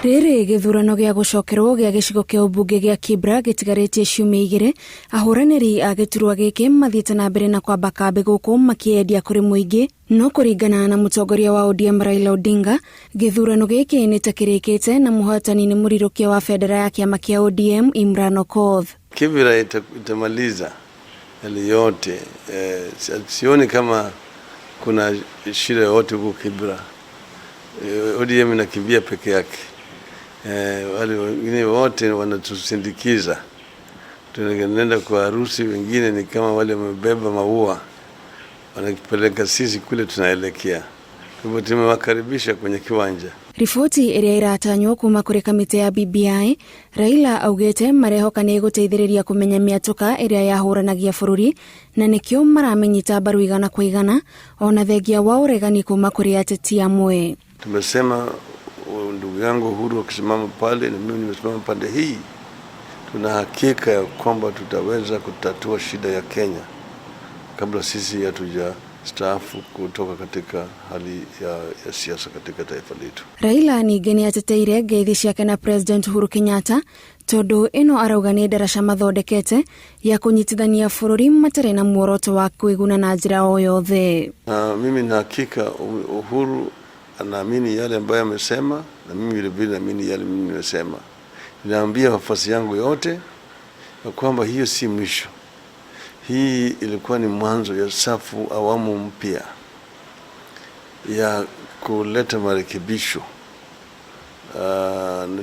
Rĩrĩ gĩthurano gĩa gũcokerwo gĩa gĩcigo kĩa ũmbunge gĩa Kibra gĩtigarĩtie ciumia igĩrĩ, ahũranĩri a gĩturwa gĩkĩ mathiĩte na mbere na kwamba kambĩ gũkũ makĩendia kũrĩ mũingĩ. No kũringana na mũtongoria wa ODM Raila Odinga, gĩthurano gĩkĩ nĩ ta kĩrĩkĩte na mũhotani nĩ mũrirũkia wa bendera ya kĩama kĩa ODM Imran Okoth. Kibra itamaliza yale yote. Sioni kama kuna shida yoyote huko Kibra. ODM inakimbia peke yake. Wale wengine wote wanatusindikiza. Tunaenda kwa harusi, wengine ni kama wale wamebeba maua wanapeleka sisi kule tunaelekea. Kwa hivyo tumewakaribisha kwenye kiwanja. Riboti ĩrĩa ĩratanywo kuma kũrĩ kamĩtĩ ya BBI, Raila augĩte marehoka nĩ ĩgũteithĩrĩria kũmenya mĩatũka ĩrĩa yahũranagia bũrũri na nĩkĩo maramĩnyita mbaru igana kwa igana ona thengia wa ũregani kuma kũrĩ ateti amwe. Tumesema ndugu yangu Uhuru akisimama pale na mimi nimesimama pande hii, tuna hakika ya kwamba tutaweza kutatua shida ya Kenya kabla sisi hatuja staafu kutoka katika hali ya siasa katika taifa letu. Raila ningĩ nĩ ateteire ngeithi ciake na President Uhuru Kenyatta tondu ĩno arauga nĩ ndaraca mathondekete ya kũnyitithania bũrũri matarĩ na muoroto wa kwĩguna na njĩra o yothe. Na mimi na hakika Uhuru anaamini yale ambayo amesema na mimi vile vile naamini yale mimi nimesema. Ninaambia wafuasi yangu yote ya kwamba hiyo si mwisho. Hii ilikuwa ni mwanzo ya safu awamu mpya ya kuleta marekebisho.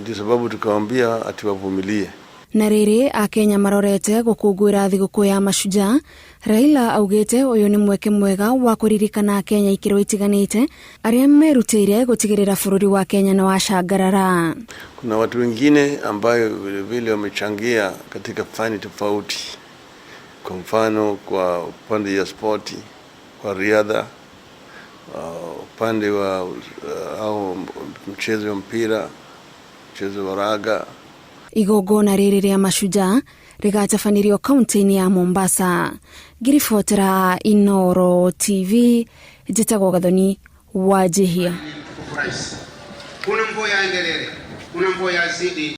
Ndio sababu tukawaambia ati wavumilie. Na rĩrĩ akenya marorete gũkũngũĩra thigũkũ ya mashujaa, Raila augĩte ũyũ nĩ mweke mwega wa kũririkana akenya ikĩro itiganĩte arĩa merutĩire gũtigĩrĩra bũrũri wa Kenya nĩ wacangarara. Kuna watu wengine ambayo vile vile wamechangia katika fani tofauti, kwa mfano kwa upande ya spoti, kwa riadha, upande wa au mchezo wa mpira, mchezo wa raga. Igongona rĩrĩ rĩa mashujaa rĩgatabanĩrio kaunti-inĩ ya Mombasa. Ngiribotera Inooro TV, njĩtagwo Gathoni wa Njihia. Kuna mvua yaendelele, kuna mvua yazidi.